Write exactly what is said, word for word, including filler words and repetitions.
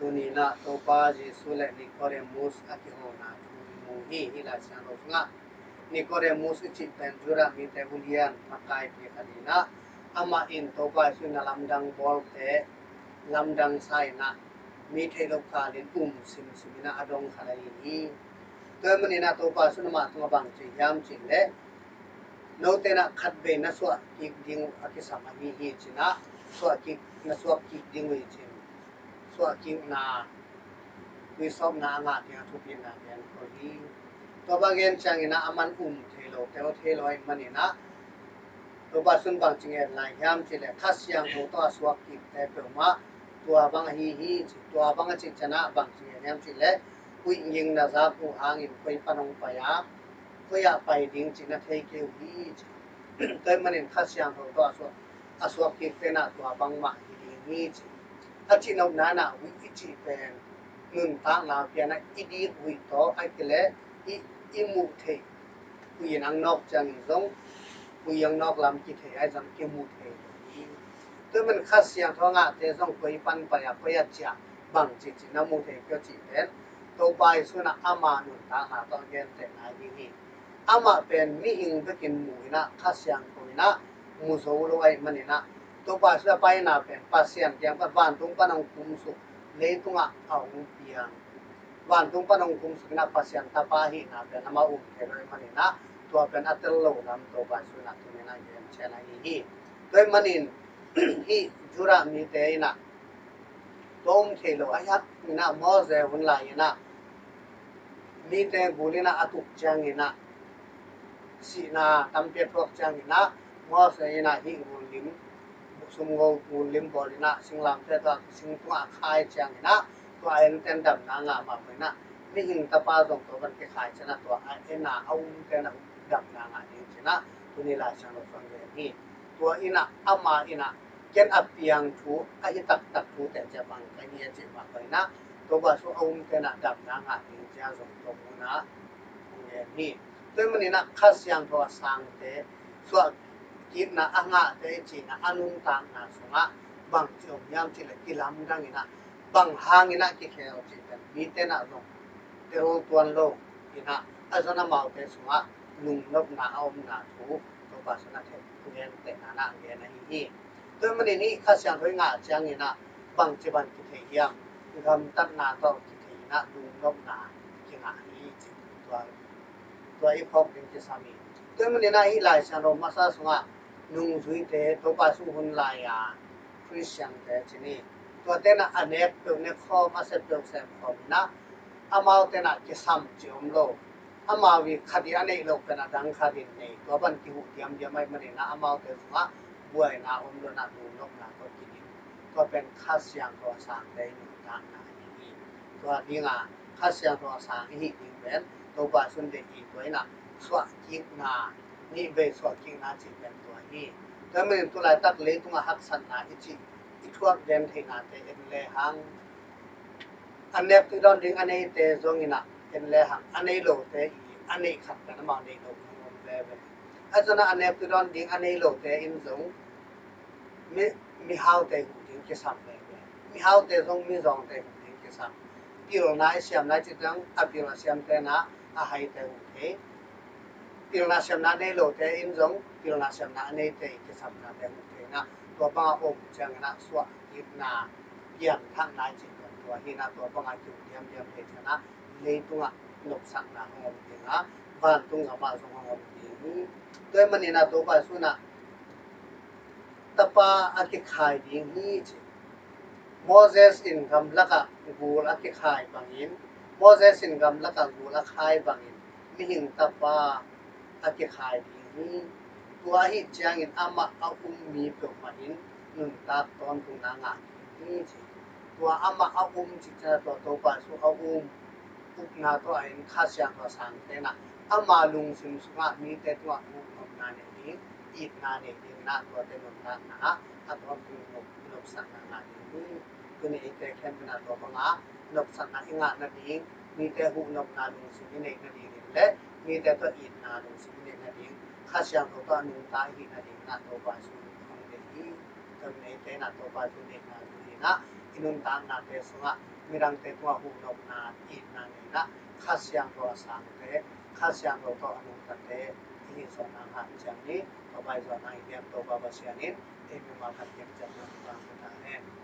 Tuni-in ah Topa Jesu le Nicodemus a kihona thu i mu hi. Hih Lai Siangtho sungah Nicodemus i cih pen Judah mite ulian makaipi khat in ah, amah in Topa Jesu in a lamdang bawlte lamdang sa in ah, mi theih loh kalin um simsim in ah a dong khat ahi hi. Tua ahih manin ah Topa Jesu in amah tungah bang ci hiam cih leh, note in ah khatvei na suah kik ding uh a kisam ahi hi ci-in ah, suah kik, na suah kik ding uh hi ci-in, suah kikna, tuisawpna a ngah ding a thupitna gen khol hi. Tua bang gen ciangin ah aman um thei lo, tel thei lo ahih manin ah, Topa Jesu in bang ci ngen lai hiam cih leh, Kha Siangtho tawh a suak kikte peuhmah tua bang ahi hi ci. Tua bang a cih ciangin ah bang ci ngen hiam cih leh, huih ging na zak uh hangin koi pan hong pai a, koi ah pai ding cih na thei kei uh hi ci. Tua ahih manin Kha Siangtho tawh a suak, a suak kikte in ah tua bangmah hi ding hi ci. A cihnopna in ah huih i cih pen nuntakna pian ah i dik huih tawh, ahih kei leh i, i muh theih huih in ang nawk ciangin zong huih ang nawk lam kithei, ahi zong kimu thei lo hi. Tua ahih manin Kha Siangtho a ngahte zong koi pan pai a, koi ah ciah, bang ci cih na mu thei kei uh cih pen Topa Jesu in ah ama nuntakna tawh a gentehna ahi hi. Amah pen mihing bekin mu in ah, Kha Siangtho in ah mu zo lo ahih manin ah, Topa Jesu a paina pen Pasian kiang pan, vantung pan hong kumsuk, leitungah a hong piang, vantung pan hong kumsuk in ah Pasian Tapa ahihna pen amah um thei lo ahih manin ah, tua pen a tel lo lam Topa Jesu in ah tuni-in ah gen cian ahi hi. Tua ahih manin hih Judah mite in ah tua um thei lo, a hiak in ah Moses hun lai in ah mite gul in ah a tuk ciangin ah, sihna tampi a thuak ciangin ah, Moses in ah hih gul lim, sumgo gul lim bawl in ah singlamteh tawh sing tungah a khai ciangin ah, tua a enten damna ngah mah bangin ah, mihing Tapa zong tua bang kikhai ciangin ah, tua a en a, a umte in ah damna ngah ding ci-in ah tuni Lai Siangtho sung gen hi. Tua in ah ama in ah, ken a piang thu, a hi taktak thute ciah bang ka hi a cih mah bangin ah, Topa Jesu a umte in ah damna ngah ding ci-a zong tua mun ah hong gen hi. Tua ahih manin ah Kha Siangtho a sangte, suahkikna a ngahte i cihna a nuntakna sungah bang ci om hiam cih leh, kilamdang in ah, bang hangin ah kikhel cih pen mite in ah zong tel tuan lo in ah, a zon amaute sungah lungnopna a omna thu Topa Jesu in a thei, thugentehna in ah a gen ahi hi. Tua ahih manin hih Kha Siangtho i ngah ciangin ah bangci bang kithei hiam? Gamtatna tawh kithei in ah lungnopna kingah hi ci. Tua, tua i phawk ding kisam hi. Tua ahih manin ah hih Lai Siangtho masa sungah nungzuite, Topa Jesu hun lai-a Khristiante ci ni, tuate in ah a nek peuh nek khawm, a sep peuh sep khawm in ah, amaute in ah kisam ci om lo. Amau i khat i a neih loh pen a dang khat in nei, tua bang kihuh diamdiam ahih manin ah amaute sungah buaina om lo in ah lungnopna tawh kidim. Tua pen Kha Siangtho a sangte i nuntakna ahi hi. Tua ding a Kha Siangtho a sang i hih ding pen Topa Jesu in deih hi. Tua in ah suahkikna, nihvei suahkikna cih pen tua hi. Tua ahih manin tulaitak leitungah haksatna i cih, i thuak den theihnate en lehang, a nek tui dawn ding a neite zong in ah en lehang, a nei lote i a neih khat pen amau neih loh hong om veve. A zon ah a nek tui dawn ding a nei lote in zong mi, mihaute huh ding kisam veve. Mihaute zong mizawngte huh ding kisam. Pilna i siam lai cih zong a pil a siamte in ah a haite huh thei. Pilna siamna a nei lote in zong pilna siamna a neite i kisamnate huh thei in ah, tua bang a om ciangin ah suahkikna, pianthakna i cih pen tua hi in ah, tua bang a kium diamdiam thei ciangin ah leitungah nopsakna hong om ding a, vantung gamah zong hong om ding hi. Tua ahih manin ah Topa Jesu in ah Tapa a kikhai ding hi ci. Moses in gamlakah gul a kikhai bangin, Moses in gamlakah gul a khai bangin, mihing Tapa a kikhai ding hi. Tua ahih ciangin amah a um mi peuhmah in nuntak tawntungna ngah ding hi ci. Tua amah a um cih ciangin tua Topa Jesu a um, upna tawh a en Kha Siangtho a sangte in ah ama lungsim sungah mite tungah huhnopna nei ding, itna nei ding in ah tuate nuntakna ah a tawntung nop, nopsakna ngah ding hi. Tuni eite khempeuh in ah tua bang a nopsakna i ngah nading, mite huhnopna lungsim i neih nading in le mite tawh itna lungsim i neih nading, Kha Siangtho tawh a nungta i hih nading in ah Topa Jesu in hong deih hi. Neite na Topa thu neihna thu hinah i nuntaknate sungah midangte tungah huhnopna itna neinah Kha Siangtho a sangte, Kha Siangtho tawh a nungtate i hih zawhna hang ciang ni. Topa i zawhna i hiam Topa Pasian in ei mimal khat hiam ciang na